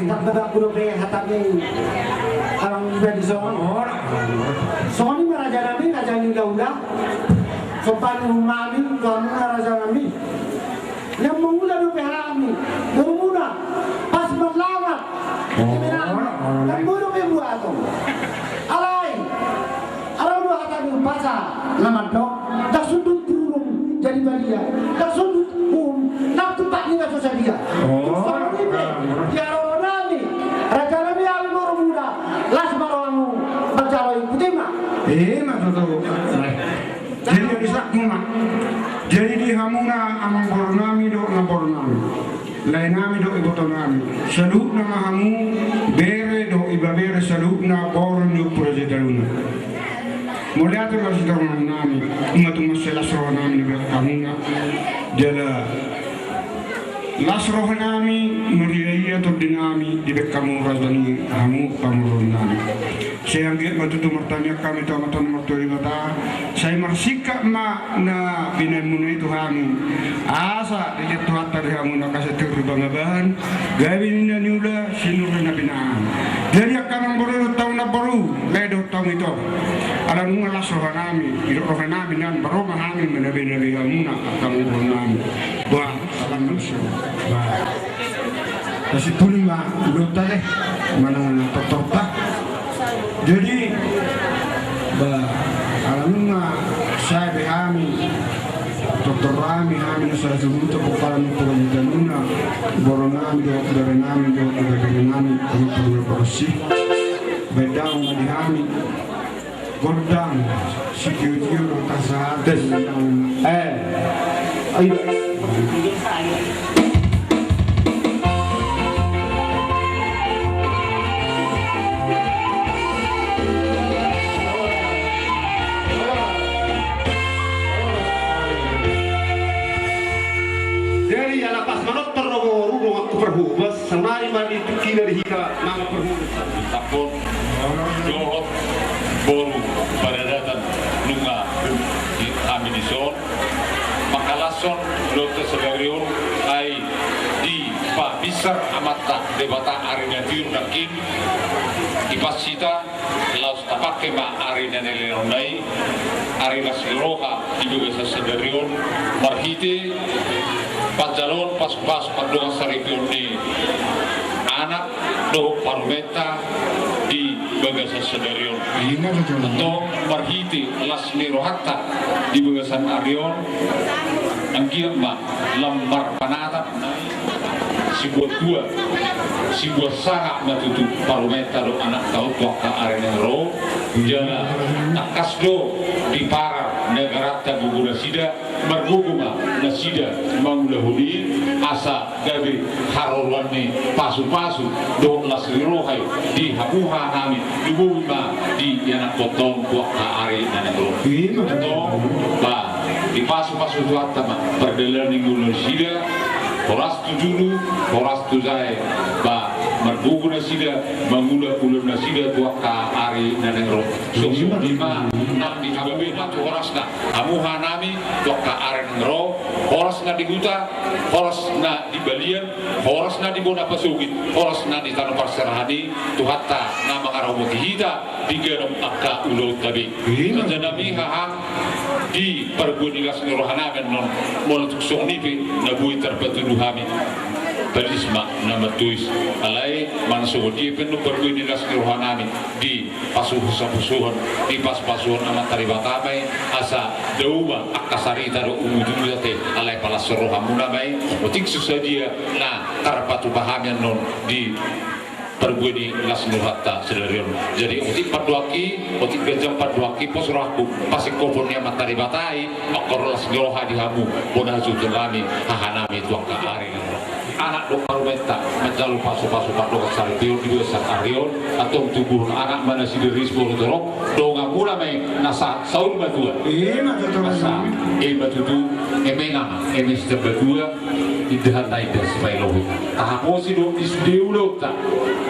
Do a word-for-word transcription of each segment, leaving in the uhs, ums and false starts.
Tamba dope hata ni amang iba dison. Songon i ma raja nami, raja ni hulahula. Sombani umak nami tu hamuna raja nami. Naeng mangula dope hami, borumuna, pas marlamat. Di Minang, naeng molo pe buaton. Alai, adong do hata ni umpasa na mandok, ndang sundut burung jadi badia, ndang sundut uhum nang tumpak ni na so sadia. Songon i pe di haroro nami, raja nami, hami borumuna, las ma rohamu manjalo i, botima. Ima tutu. Jadi, jadi sahat ma. Jadi di hamuna amangboru nami dohot namboru nami, lae nami dohot iboto nami, saluhutna ma hamu bere dohot ibebere, saluhutna boru ni Ompu Raja Taruna. Mauliate ma sitorop nami, ima tung mansai las roha nami dibahen hamuna. Jala las roha nami, marria-ria tondi nami dibahen hamu raja ni hamu pamoruon nami. Sai anggiat ma tutu martangiang hami tu Amanta na martua Debata, sai marsingkat ma na binahenmuna i tu hami. Asa diajak Tuhanta di hamu na angka satir ni pangabahan, gabe ninna niula, sinur ni na pinahan. Jadi angka namboru dohot hamu namboru, lae dohot hamu ito, ala nunga las roha nami, didok roha nami nian, baru ma hami manabe-nabe hamuna angka namboru nami. Bah, salam mansur. Bah. Kasi puli ma ulunta deh, manang tortorta. Jadi, bah, ala nunga sae be hami, tortor nami, hami na saluhutna pomparan ni Ompu Raja Taruna, boru nami dohot bere nami dohot ibebere nami, kami perlu bersih. Bedau ma di hami. Gondang, sitio-tio do tasahat. Des. Eh. Ayo. Jadi, ala pas manortor do boru donganku parhobas, saonari ma di tingkina di hita mangan parhobas. Tampon dohot boru paradatan nunga di hami dison mangkalashon ulaonta sadari on, ai dipabinsar Amanta Debata ari na tio nangkin, dipas hita laos tapangke ma ari na nilehonna i, ari las ni roha di bagasan sadari on, marhite panjaloon pasu-pasu pardongansaripeon ni anak dohot parumenta di bagasan sadari on. Ima tutu. Antong marhite las ni rohanta di bagasan ari on, anggiat ma lam marpanatap sibuat tua, sibuat sangap ma tutu parumenta dohot anakta on tu angka ari na ro. Jala tangkas do diparar nagaranta gogo nasida, margogo ma nasida mangulahon i, asa gabe haroroan ni pasu-pasu dohot las ni roha i di hamu hahanami, lumobi ma di ianakhonta on tu angka ari na naeng ro. Ima tutu. Antong, ba, dipasu-pasu Tuhanta ma pardalanan ni ngolu nasida, horas tu julu, horas tu jae, ba, margogo nasida mangula ulaon nasida tu angka ari na naeng ro. Songon i ma nang di hamu, ba, tu horasna hamu hahanami tu angka ari na naeng ro, horas na di huta, horas na di balian, horas na di bona pasogit, horas na di tano parserahan i, Tuhanta na mangaramoti hita di ganup angka ulaonta be. Ima. Rajanami hahang, di parbue ni las ni rohanami annon, molo tung songon i pe na boi tarpatudu hami, palilis ma na martois. Alai manang songon dia pe annon parbue ni las ni rohanami, di pasupasu-pasuhon, di pasupasu-pasuhon Amanta Debata ma i, asa dao ma angka sarita dohot ungut-ungut ate, alai palashon rohamuna ma i. Otik so sadia na tarpatupa hami annon di parbue ni las ni rohanta sadari on. Jadi otik pandohanki, otik ganjang pandohanki, pos rohangku, pasingkophon ni Amanta Debata i, mangkorhon las ni roha di hamu bona hasuhuton nami hahanami tu angka ari na naeng ro. Anak dohot parumenta manjalo pasu-pasu pardongansaripeon di bagasan ari on, antong tubuhon anak ma nasida, ris boru torop, donganmuna ma i na sahat saur matua. Ima tutu. Asa, ima tutu, eme inang, eme sitambatua, Indahan na indahan sipailohon. Tahaposi do di sude ulaonta.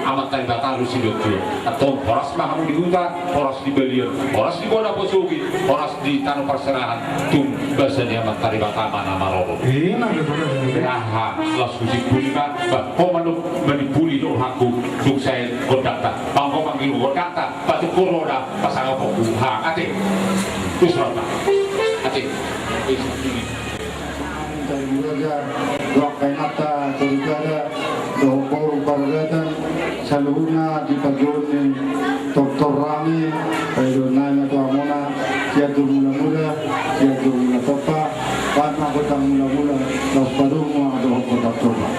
Amanta Debata do sidontua. Antong horas ma hamu di huta, horas di balian, horas di bona posogi, horas di tano parserahan. Tung basa ni Amanta Debata ma na marorot. Aha, laos husipuli ma, ba ho ma do manimpuli do hangku, dung sae gondangta. Ba ho mangiru gondangta, ba tungkor roda, pasangap hangku. Ha, ate. Tus roda. Ate. Tus roda. Tarimu raja, dohot angka inanta, torugada, dohot boru paradaton, saluhutna di parjolo ni tortor rami, paidoan nami tu hamuna, Sianjur Mulamula, Sianjur Mulatompa, bahen ma gondang mulamula, laos padomu dohot gondang tompa.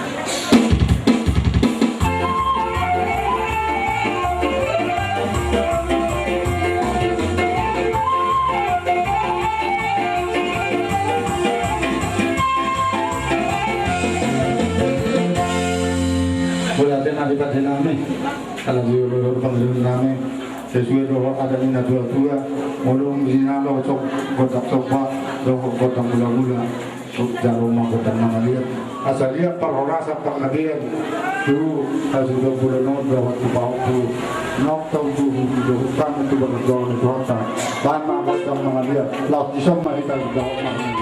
Mauliate ma di pande nami, ala di olo-olo pangidoan nami, sesuai dohot adat ni natuatua, molo mangalo gondang tompa, dohot gondang mulamula. Jalo ma gondang na maliat. Asa liat parhorasan panggabean tu hasuhuton bolon on dohot tu pahompu. Nang tau tu hasuhuton tu bagas dohot ni Tuhanta. Bahen ma gondang na maliat. Laos dison ma hita dohot na maliat.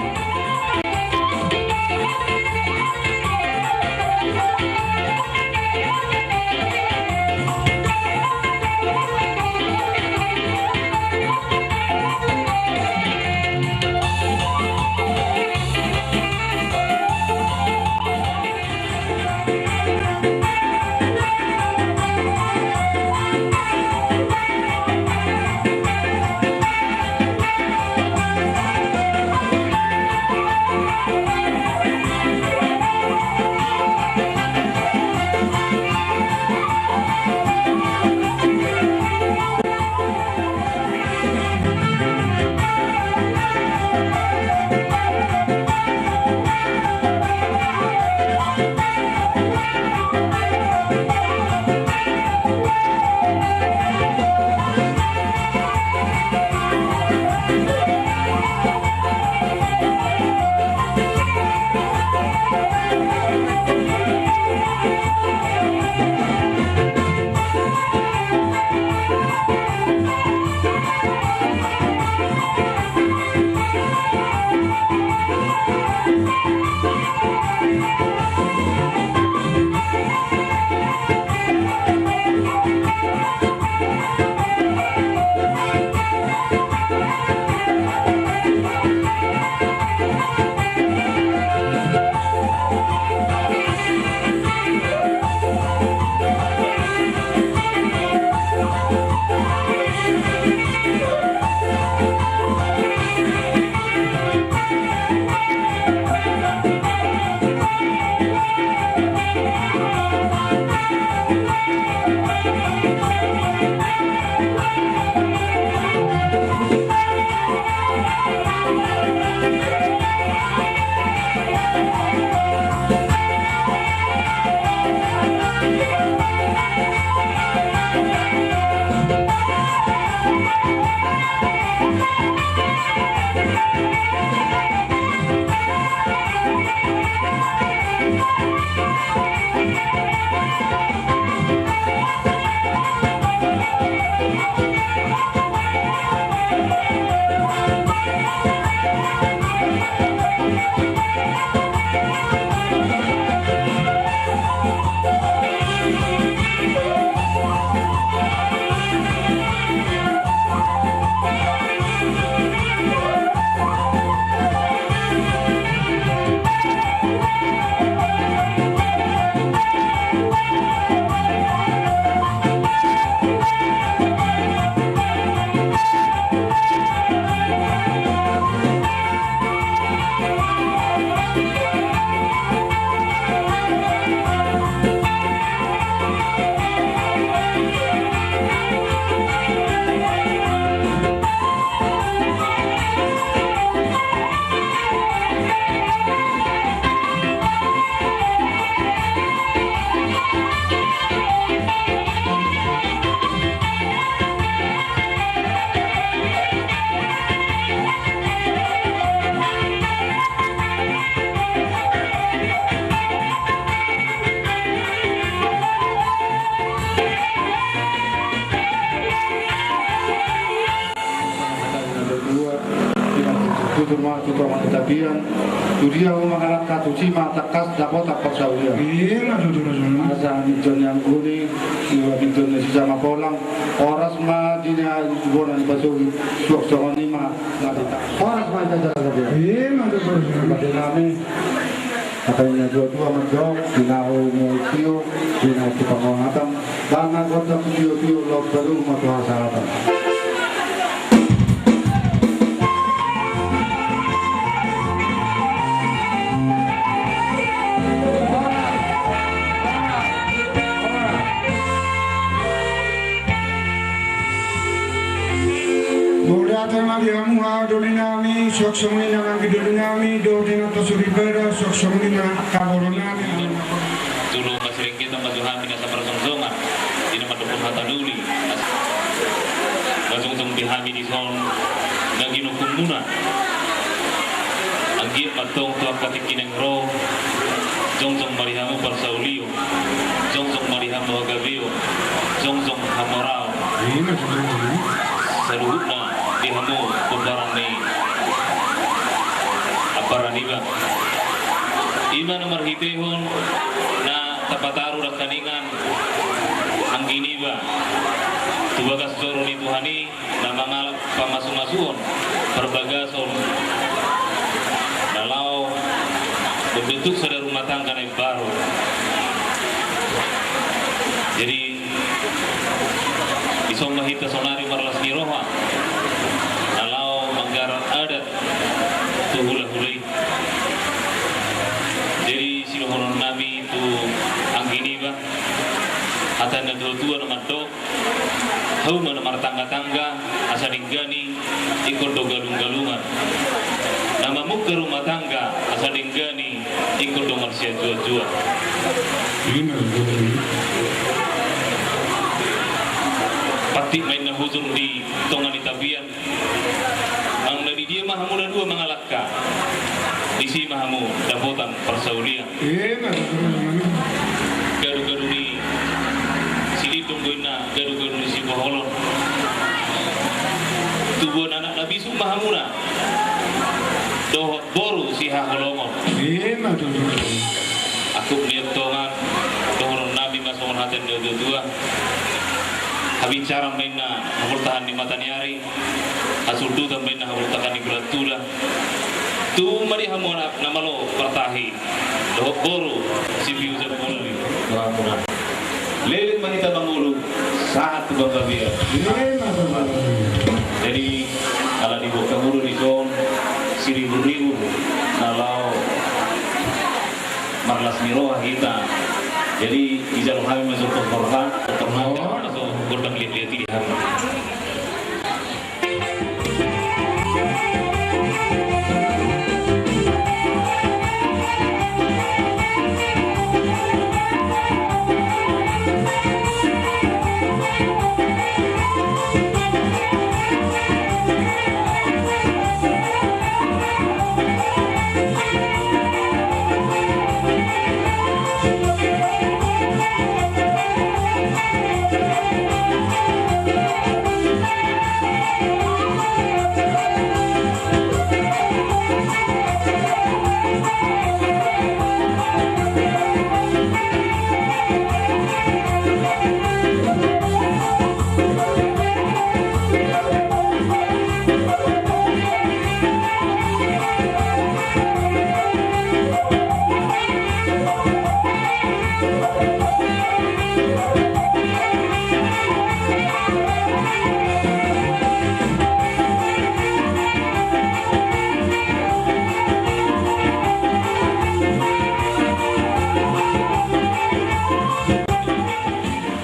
Cuma tu tonga ni tapian, tu dia ho mangalangka, tusi ma tangkas dapotan parsaulian. Ima tutu raja. Asa ninjon ni Anggoni, ninjon ni Sisama Polang, horas ma di na bona ni pasogi, suang songon i ma na di ta. Horas ma di na jala gabe. Ima tutu raja. Pade nami. Hata ni na tuatua mandok, di na ho mual tio, di na ho tu pangohatan, dang na gondang tio-tio, laos baru ma tu hasahatan. Mauliate ma di hamu haha doli nami, suang songon i nang anggi doli nami, dohot inanta soripada, suang songon i nang angka boru nami. Tolu masirenggetan ma jo hami na saparjongjong, di na mandokkon hata doli. Asa jongjong be hami dison na ginokhonmuna. Anggiat ma antong tu angka tingki naeng ro, jongjong ma di hamu parsaulion, jongjong ma di hamu hagabeon, jongjong hamoraon. Ima tutu. Saluhutna di hamu pomparan ni ampara niba. Ima na marhitehon na tapataru dangkaningan anggi niba tu bagas joro ni Tuhan i, na mangalap pamasumasuon, parbagason na laho mambentuk sada rumah tangga na imbaru. Jadi, dison ma hita saonari marlas ni roha na laho manggarar adat tu hulahula i. Jadi, sidohonon nami tu anggi niba, hata ni na tuatua na mandok, hauma na martanggatangga, asa denggan i ingkon do galunggalungan. Na mamungka rumah tangga, asa denggan i ingkon do marsianjuanjuan. Ima tutu. Pantik ma inna hujur di tonga ni tapian. Manang na di dia ma hamu na dua mangalangka, disi ma hamu dapotan parsaulian. Ima tutu. Gadugadu ni Silindung do inna, gadugadu ni Sipoholon. Tubuan anak na bisuk ma hamuna dohot boru sihaholongon. Ima tutu. Angkup ni tongan, dohonon nami ma songon hata ni na tuatua. Habinsaran ma inna haportahan ni mata ni ari, hasundutan ma inna haportahan ni bulan tuda. Tubu ma di hamu anak na malo partahi dohot boru Sipiu Jambulli. Leleng ma hita mangolu sahat tu panggabean. Jadi, ala dibuat hamu do dison siriburibu na laho marlas ni roha hita. Jadi, dijalo hami ma jo pangkorban, pangkorban, gondang liat-liat i di hami.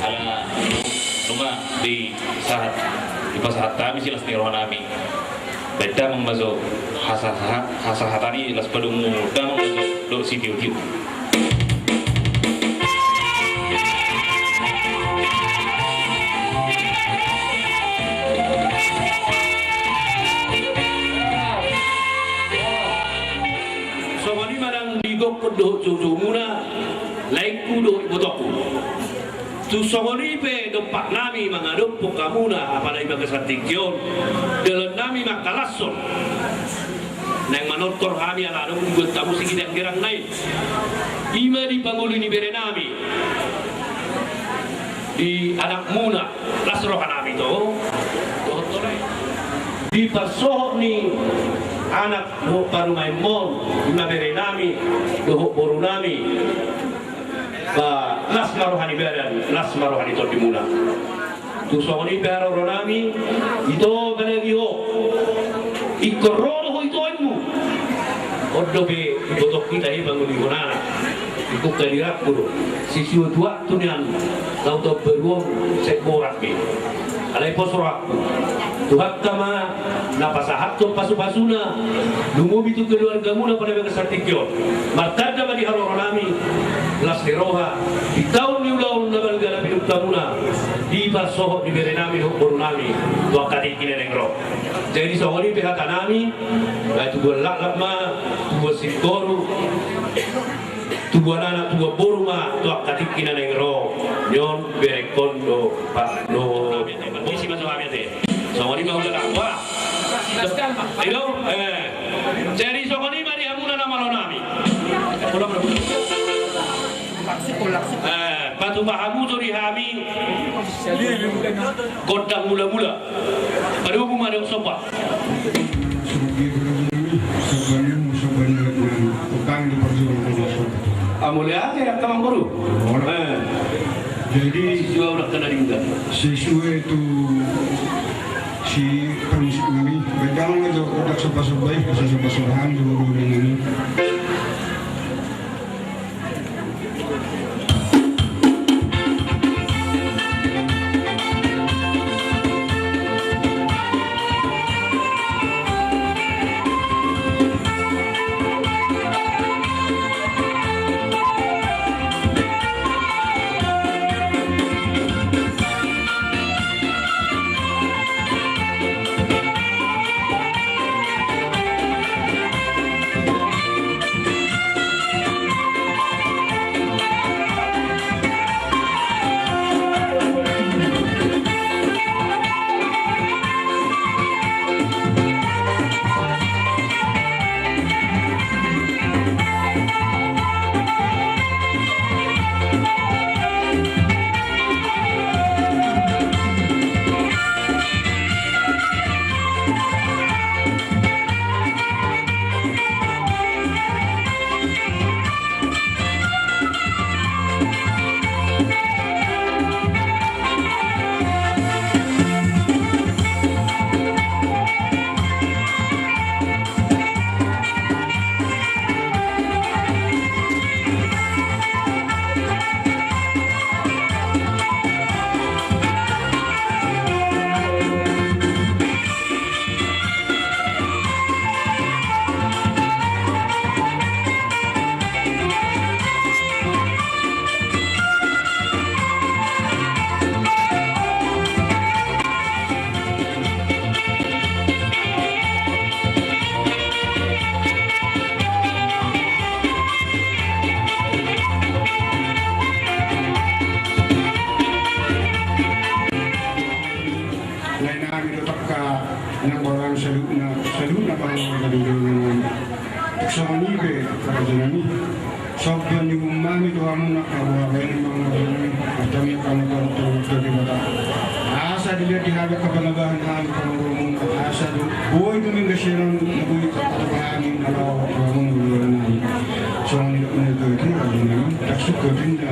Ala nunga disahat, dipasahat hami silas ni roha nami. Baen damang ma jo hasaha-, hasahatan i, las padomu damang ma jo dohot sitiotio. Songon i ma nang di gokhon dohot joujoumuna, laengku dohot ibotongku. Tung songon i pe dompak nami mangadophon hamuna, apala di bagasan tingki on, dalan nami mangkalashon Naeng manortor hami ala adong dibuat hamu sigitan gerang nai. I ma di pangoli ni berenami, di anakmuna, las rohanami do. Dohot tole di parsohot ni anak dohot parumaenmon, i ma berenami dohot borunami. Ba las ma roha ni badan, las ma roha ni tondimuna. Tung songon i pe haroronami, ito apalagi ho. Ingkon ro do ho itoonmu. On dope diboto hita i pangolihonana. Ingkon hadiranmu do. Sisue tu waktu nian, laut on baru on, sai borat be. Alai pos rohangku. Tuhanta ma na pasahathon pasupasuna, lumobi tu keluargamuna pada bagas sandiri on. Martanda ma di haroronami, las ni roha, di taon ni ulaon na balga na pinungkamuna, di parsohot ni berenami dohot borunami, tu angka tingki na naeng ro. Jadi songon i pe hatanami, bahen tubuan laklak ma, tubuan singkoru, tubuan anak, tubuan boru ma, tu angka tingki na naeng ro, nion berengkon do, Pak, do. Isi ma songon i ate. Songon i ma udah apa? Ido, eh. Jadi songon i ma di hamuna na malonami. Eh, patupa hamu jo di hami. Gondang mulamula. Padomu ma dok sopa. Amole ate ya tamang boru. Eh. Jadi, sesuai tu si permusik nami, baik dalam aja kotak sopa-sopa, eh, bisa sopa-sopa, hang, dua-dua ini. Lae nami do tangkas nanggo nami saluhutna, saluhutna pangoli na denggan nami. Tung songon i pe raja nami. Somba ni ummami tu hamu na kabuha baen mangabuha nami. Martamiang hamu tu Debata. Asa dilehon di hami angka panabahan hami pangolomuna. Asa do boi dumenggan sian on na boi tarpatupa hami na laho tu hamu na denggan nami. Songon i do na tu raja nami. Taksuk do tinda.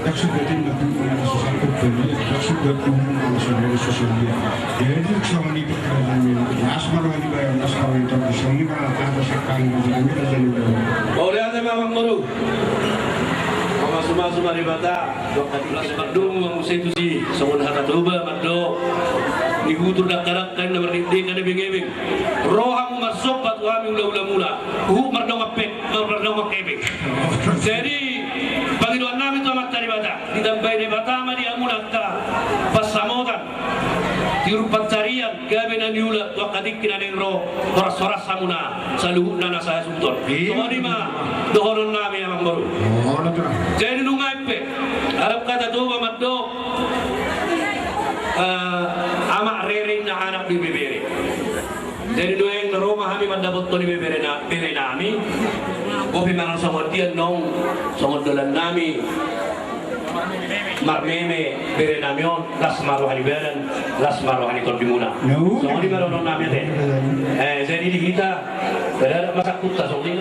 Taksuk do tinda tu na sasangkut badia. Taksuk do tu na sasangkut badia. Jadi songon i pe raja nami. Las ma roha ni badan, las ma roha ni tondi. Songon i ma hata sian hami raja nami. Mauliate ma amang boru. Mamasumasu ma Debata. Las ma domu ma muse tusi. Songon hata Toba mandok. Nihutur dangkadangka na mardekdekan ebeng-ebeng. Ro hamu marsomba tu hami ulaula muna. Huhut mardongan pe, mardongan hepeng. Jadi pangidoan nami tu Amanta Debata. Ditambai Debata ma di hamuna angka pansamotan. Tiur pansarian, gabe na niula, tu angka tingki na naeng ro, horas-horas hamuna, saluhutna na sahasuhuton. Songon i ma dohonon nami amang boru. Jadi nuaeng pe, adong hata Toba mandok, eh, amak rere na anak do ibebere. Jadi nuaeng na ro ma hami mandapothon ibeberena, berenami. Bope manang songon dia naung songon dolannami marmeme berenami on, las ma roha ni badan, las ma roha ni tondimuna. Songon i ma dohononnami ate. Eh, jadi di hita, pada ada masa kuta songon i.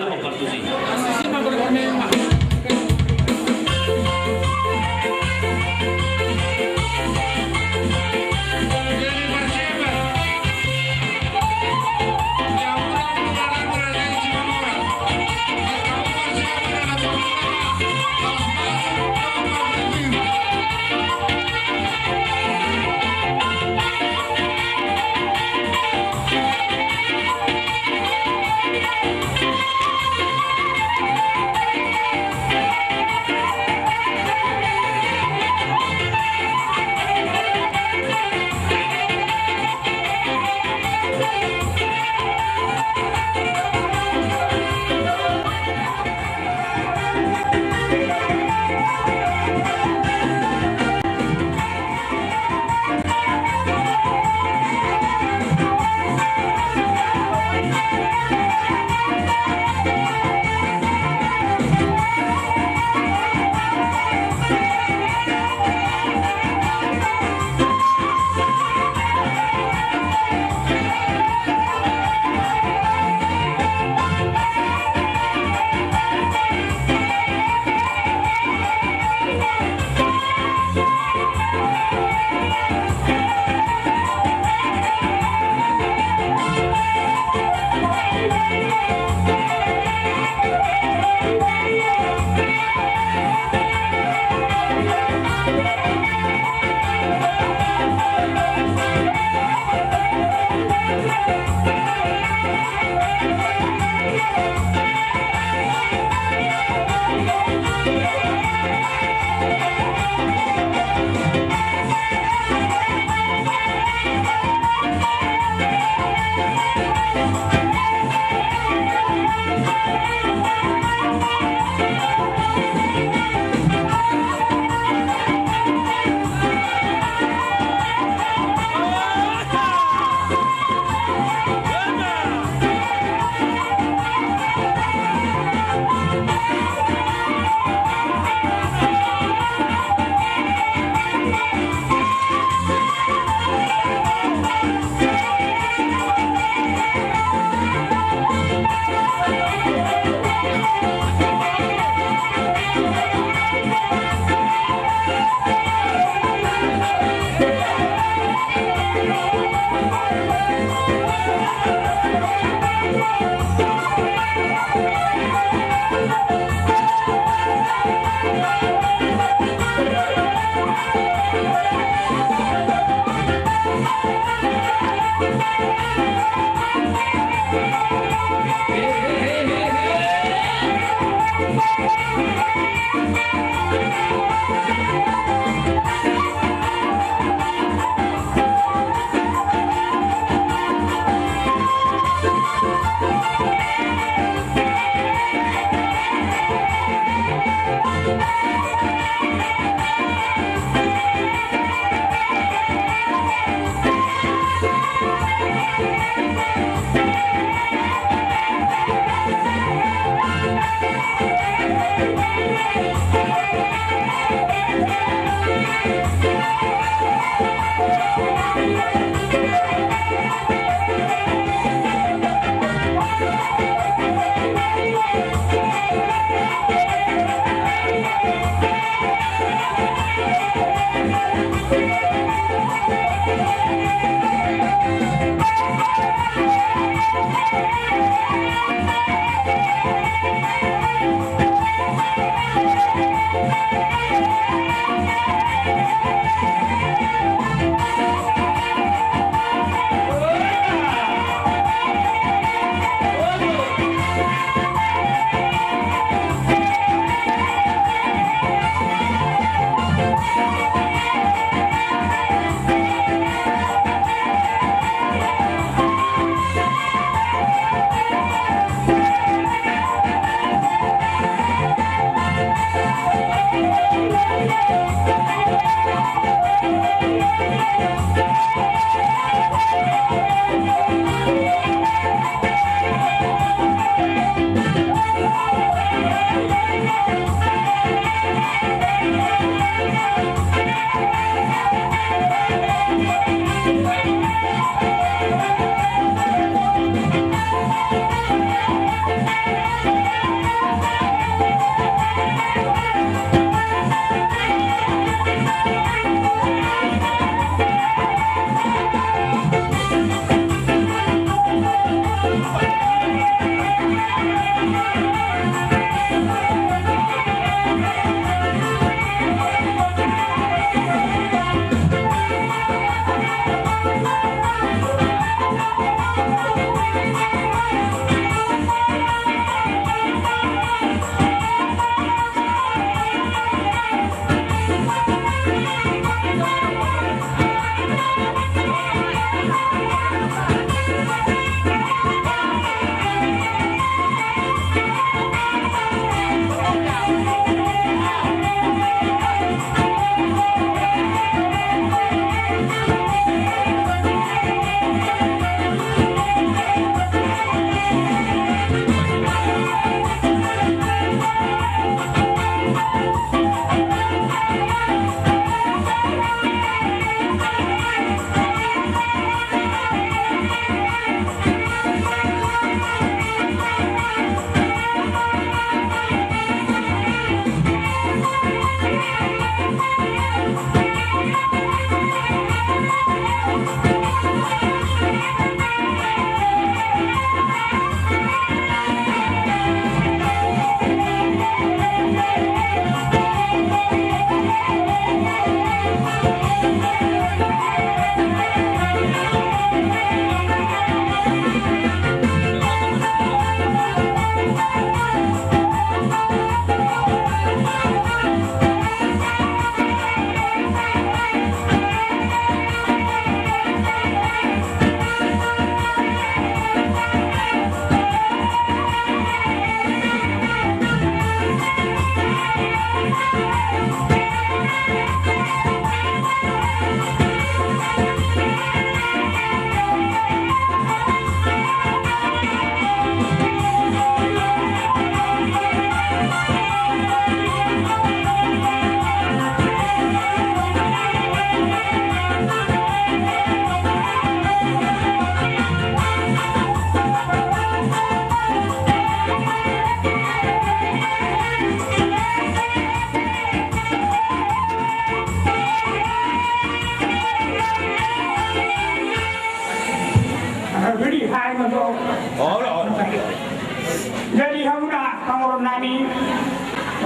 Jadi hamuna pamoruon nami,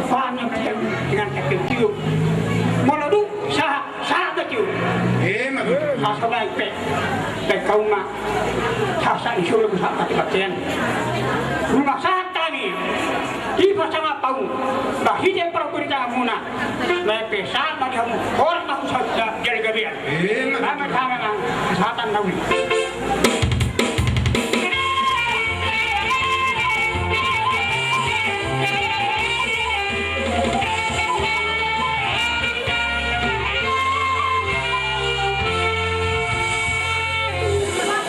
pamoruon nami dengan kecil-kecil. Molo dung sahat, sahat kecil. Asa baen pe, baen hamu ma sahat-sahat ni solu, sahat-sahat ni bontean. Nunga sahat hami, dipasahat hamu, marhite parguru ni tanganmuna. Baen pe sahat ma di hamu, horas ma hamu sahat jala gabe. Selamat, selamat, selamat, selamat.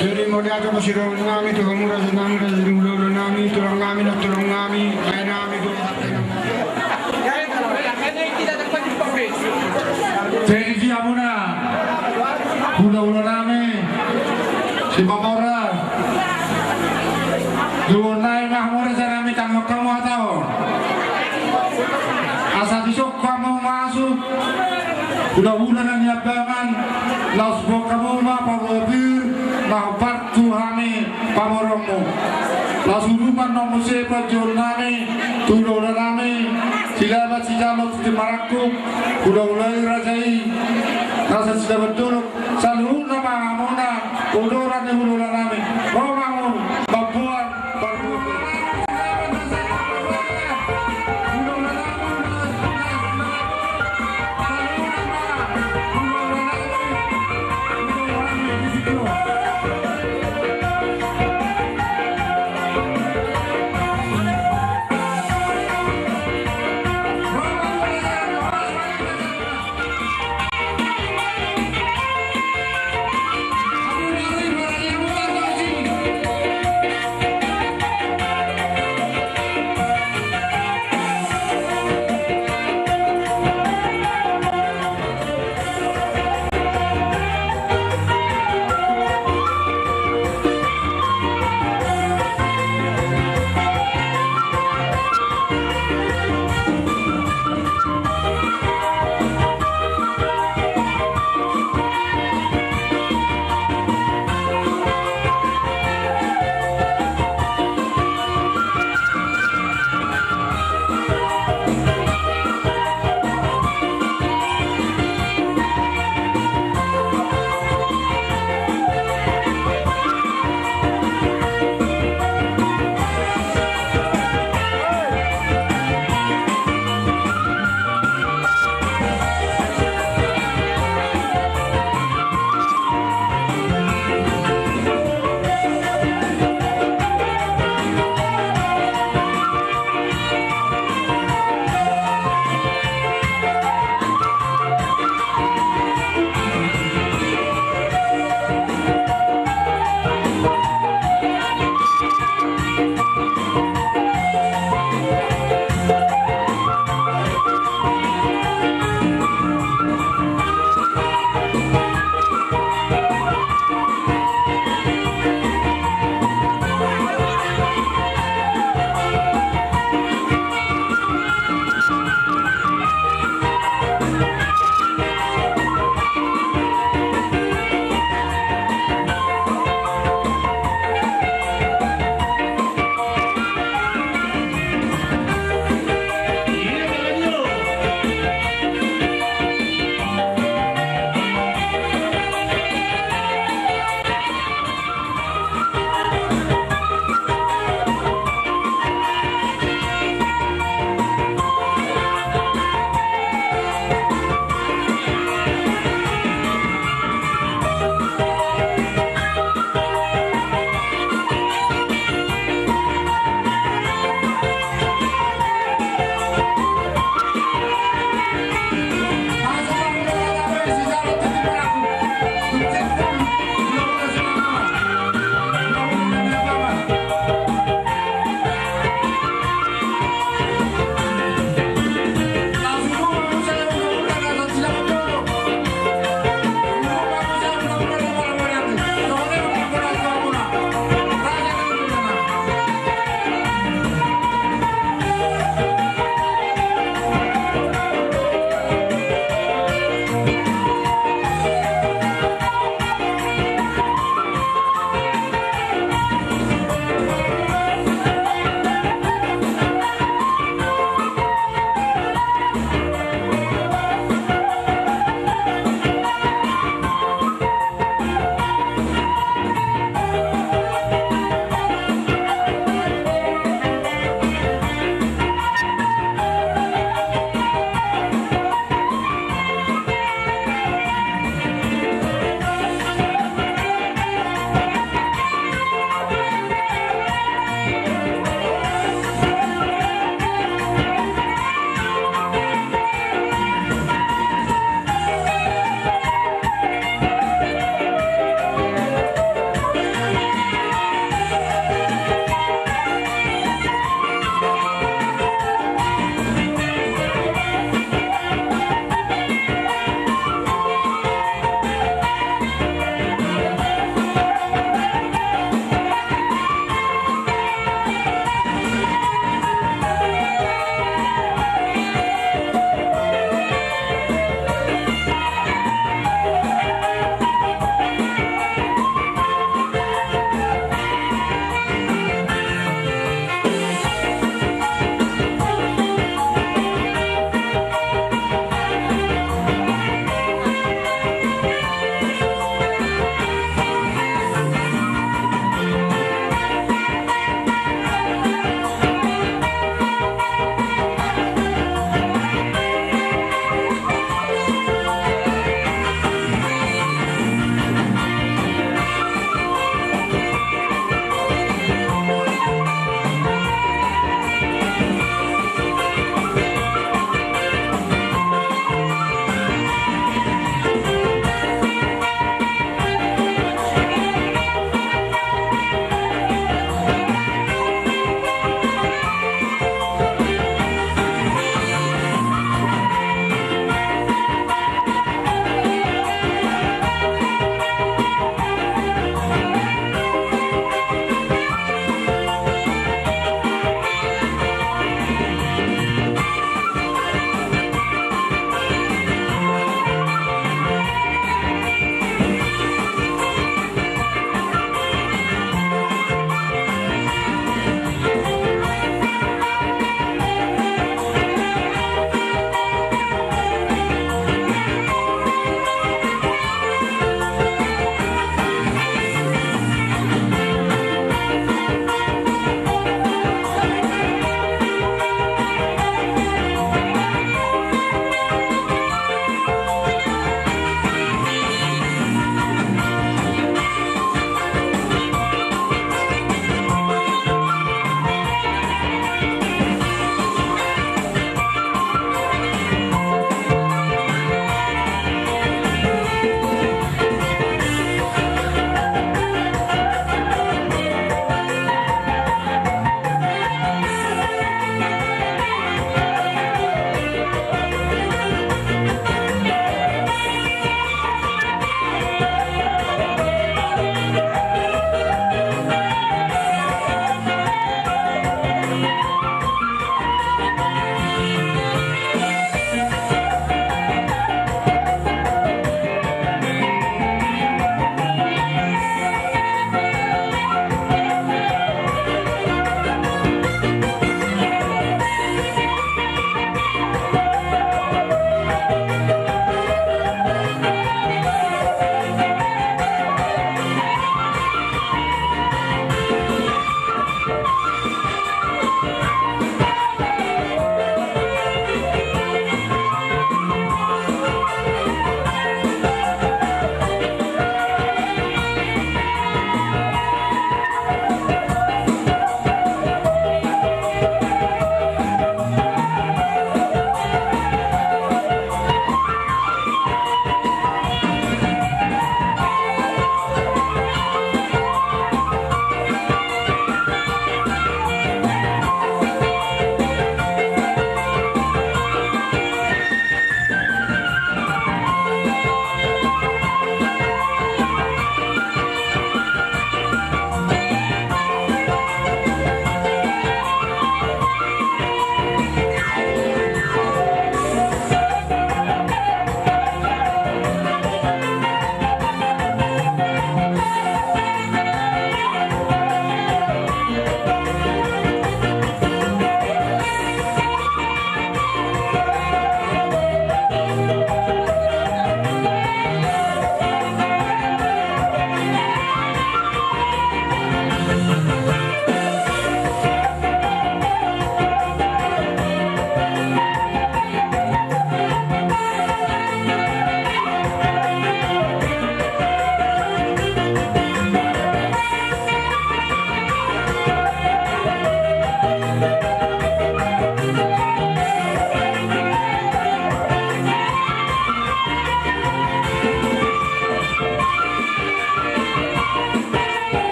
Jadi mauliate ma sidohonon nami tu hamu raja nami, raja ni hulahula nami, tulang nami, nantulang nami, lae nami, dohot Jadi di hamuna hulahula nami Sipamora, di on nai ma hamu raja nami, tangihon hamu hata on. Asa dison hamu masuk hulahula na niambangan, laos boan hamu ma paboa pir na hombar tu hami pamoruonmu. Laos udutan on muse panjouon nami tu hulahula nami Silaban sijalo tintin marangkup, hulahula i raja i, rasa Silaban dolok, saluhutna ma hamuna odoran ni hulahula nami. Ro ma hamu mamboan parhobas.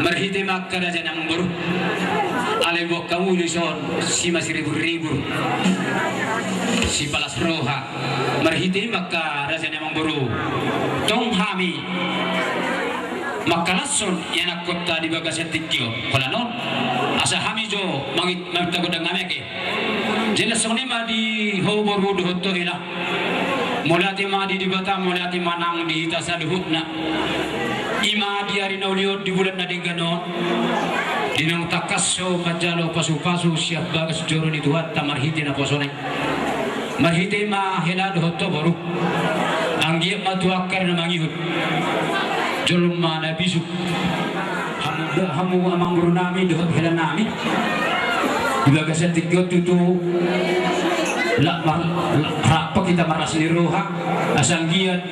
Marhite ma angka raja ni amangboru, alai boan hamu dison simasiribur-ribur, sipalas roha. Marhite ma angka raja ni amangboru, tong hami mangkalashon ianakkonta di bagasan tingki on. Holan on, asa hami jo mangit-, maminta gondang nami ate. Jelas songon i ma di ho boru dohot ho hela. Mauliate ma di Debata, mauliate ma nang di hita saluhutna. I ma di ari na uli on, di bulan na denggan on, di naung tangkas ho manjalo pasu-pasu sian bagas joro ni Tuhanta marhite naposona i. Marhite ma hela dohot ho boru. Anggiat ma tu angka ari na mangihut jolma na bisuk. Hamu, hamu amangboru nami dohot hela nami, di bagasan tingki on tutu, la mar-, la, rap hita marlas ni roha, asa anggiat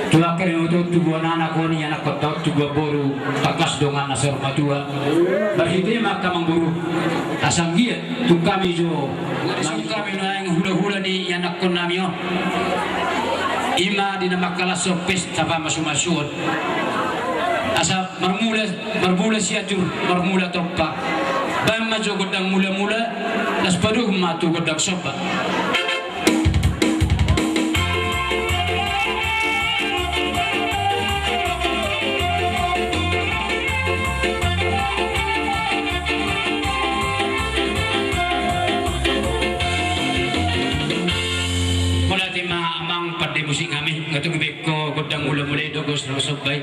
tu angka ari na mangihut on tubu anak on, ianakkonta on tubu boru, tangkas dongan na saur matua. Marhite ma angka amangboru, asa anggiat tung hami jo, tung hami nuaeng hula-hula ni ianakkon nami on. I ma di na mangkalashon pesta pamasu-masuon. Asa marmula, marmula Sianjur, marmula Tompa. Baen ma jo gondang mula-mula, laos padomu ma tu gondang somba. Mauliate ma amang pande musik nami, nga tung dibaen ho gondang mula-mula i dohot gondang somba i.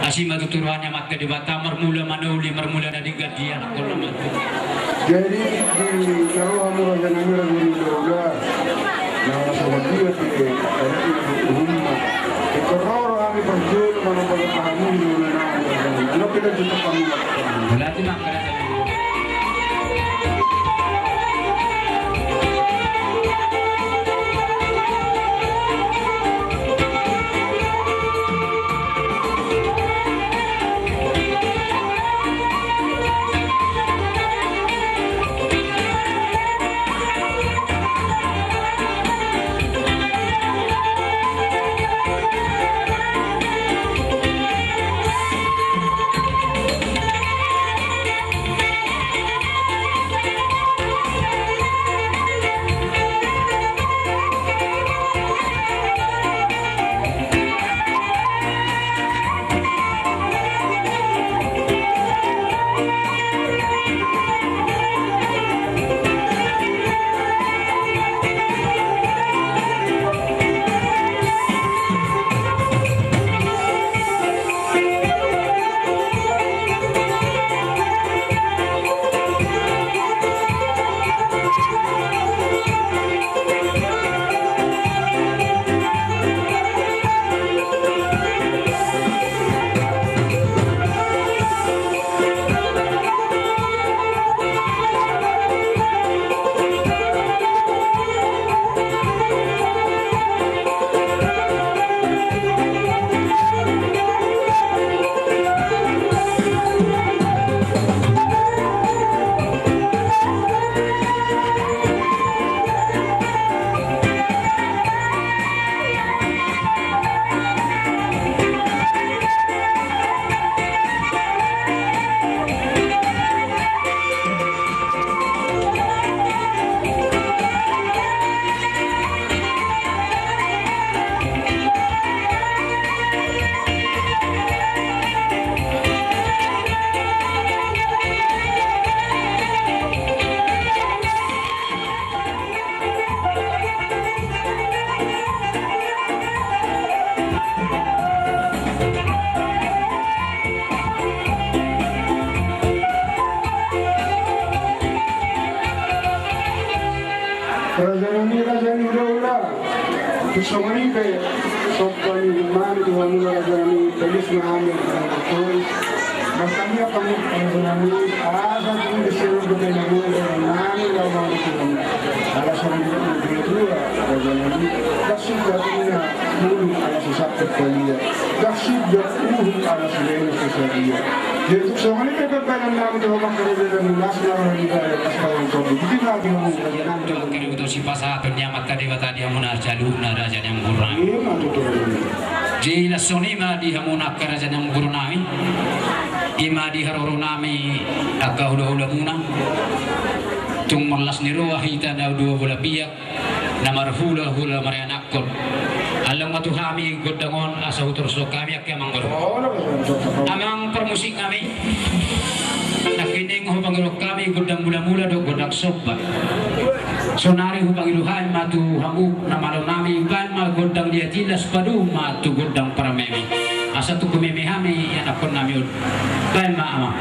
Asi ma tutu roha ni Amanta Debata, marmula ma na uli, marmula na denggan di ianakkon nami. Jadi di na roha mula na mula mula mula. Na mula mula dia di adat ni uhumna. Di kororo hami parjolo mana pada pahamu mula na mula. Ano kita juta kamu. Berarti makan. Raja nami, raja ni hulahula. Tung songon i pe, somba ni hami tu hamuna raja nami, pelus ma hami. Martangiang hami raja nami, asa tung di sini bertemu dengan nami, lawan nami. Ala songon i, raja nami, kasih katina mulu ala sesat kepala. Kasih jauh ala sesat dia. Jadi songon i pe, baenon nami tu hamuna raja nami, las na roha ni bae, las na roha ni bae. Jadi nami, raja nami. Angka na hupasahat on ni Amanta Debata di hamuna saluhutna raja ni amangboru nami. Jadi las songon i ma di hamuna angka raja ni amangboru nami. I ma di haroro nami angka hulahulamuna. Tung marlas ni roha hita na dua bola piak, na marhulahula marianakhon. Allang ma tu hami gondang on asa hutorus hami angka amangboru. Amang parmusik nami. Nangkining hupangidohon hami gondang mulamula dohot gondang somba. Saonari hupangido hami ma tu hamu na malo nami, baen ma gondang liat i, laos padomu ma tu gondang parameme. Asa tung humeme hami ianakhon nami on. Baen ma, amang.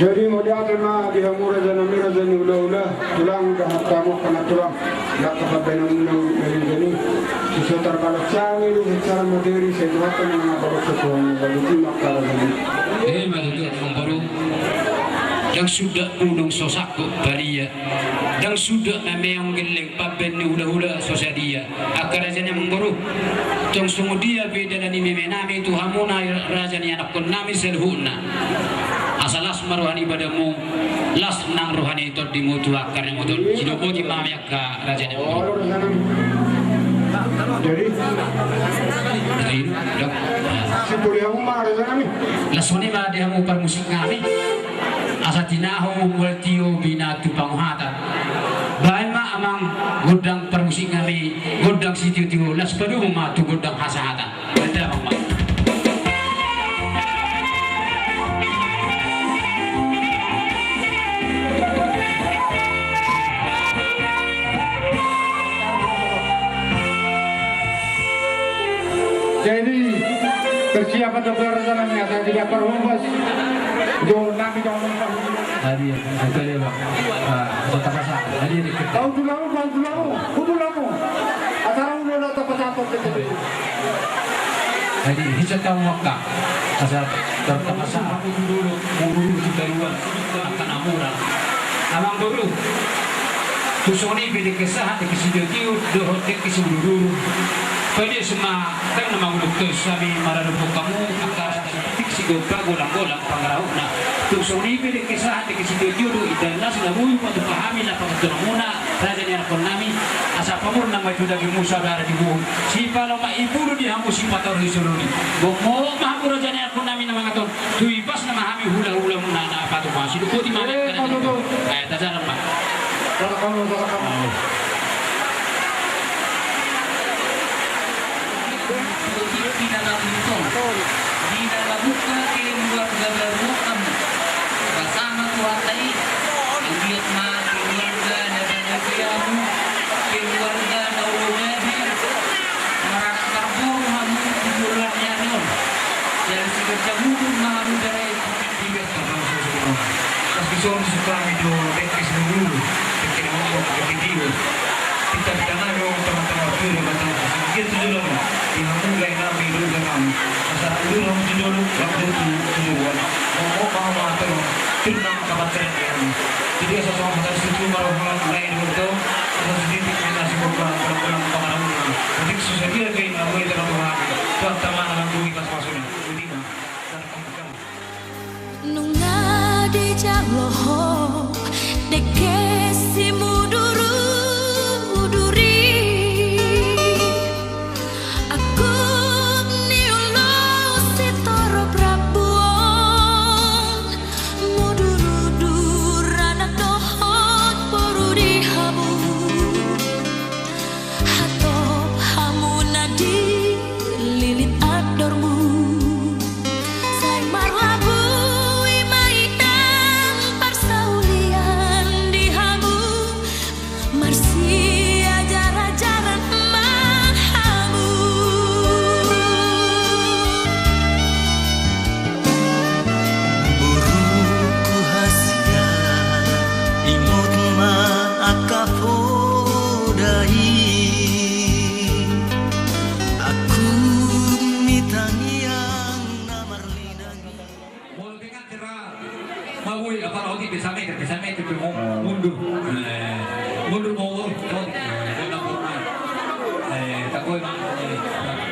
Jadi mauliate ma di hamu raja nami, raja ni hulahula, tulang, dohot hamu angka na tulang, angka pambahenan muna, jadi, jadi, so tarbalas hami do secara materi, sai dohot hami na mangabaloshon Tuhan, jadi, terima kasih. Eh, ma tutu, Amang Boru. Ndang suda bulung so sangkut baria. Ndang suda na meong gelleng pambahen ni hulahula so sadia. Angka raja ni Amang Boru, tong songon dia pe dalan ni meme nami tu hamuna raja ni anakkon nami saluhutna. Asa las ma roha ni badanmu, las nang roha ni tondimu tu angka na mangoli. Sidok boti ma hami angka raja ni Amang Boru. Jadi? Jadi, ndang. Las songon i ma di hamu parmusik nami. Asa tinahu mual tio bina tu panguhatan. Baen ma amang gondang parmusik nami, gondang sitiotio, las padomu ma tu gondang hasahatan. Baen damang ma. Jadi, persiapan dokter rencana ni asa tidak perhumbas. Jo, nami jo. Hadir, betul ya, Bang. Ah, kota pasar. Hadir di kita. Bang Tulang, Bang Tulang, Bang Tulang. Acara udah ada tempat apa kita. Jadi, hisa tahu maka. Asa tertapasa. Aku dulu, dulu kita luar. Angka na mura. Amang Boru. Tung songon i pe dengke sahat, dengke sitiotio, dohot dengke simudurudur. Paias ma, ndang na manguluk tos hami maradophon hamu, angka raja ni anakkon nami, sigompa golang-golang pangarahutna. Tung songon i pe dengke sahat, dengke sitiotio do, inda las na boi patupa hami na pangantunan muna, raja ni anakkon nami, asa pamurna ma i tu dagingmu saudara di buhut. Sipalomak i pulu di hamu, sipatorus i sololi. Gok ma hamu raja ni anakkon nami na mangaton. Tu ibas nama hami hulahula muna na patupa, sidok boti ma. Eh, hami patupa. Eh, tajalan ma. Salam kamu, salam kamu. Di dalam buka keluarga baru kamu. Bersama keluarga ini. Lihat ma keluarga na bahagia mu. Keluarga na olo jadi. Maranak marboru hamu di bulan ni ari on. Jadi sikerja mundur ma hamu dari Tiga, tiga, tiga. Pas bisa on suka mi do dengke simudurudur, dengke na mangkok, dengke tio. Kita, kita nami on teman-teman tu do batang. Dia tu jolo di hamu lae nami do dengan. Asa dulu hamu tu jolo, hamu tu jolo. Mau mau mau mau tu. Tenang kabar keren ya. Jadi asa sama pasar situ baru hamu lae do tu. Asa sedikit kita si buka pelan-pelan pengarahnya. Jadi susah dia kayak nggak boleh terlalu hati. Tuan teman hamu di pas masuknya. Jadi nah. Nunga dijalo ho dengke simudurudur i, angkup ni ulu sitorop rambu on, mudurudur anak dohot boru di hamu. Hatop hamu na di lilit andormu. Sai marlabui ma i nang parsaulian di hamu, marsiajarajaran ma hamu. Boruku hasian, imut ma angka poda i. Aku ni tangiang na marlindang. Molo pe kan jera. Maboi apa roti, bisa meter, bisa meter, mau mundur. Eh, mundur mau roti. Eh, tak boleh. Eh,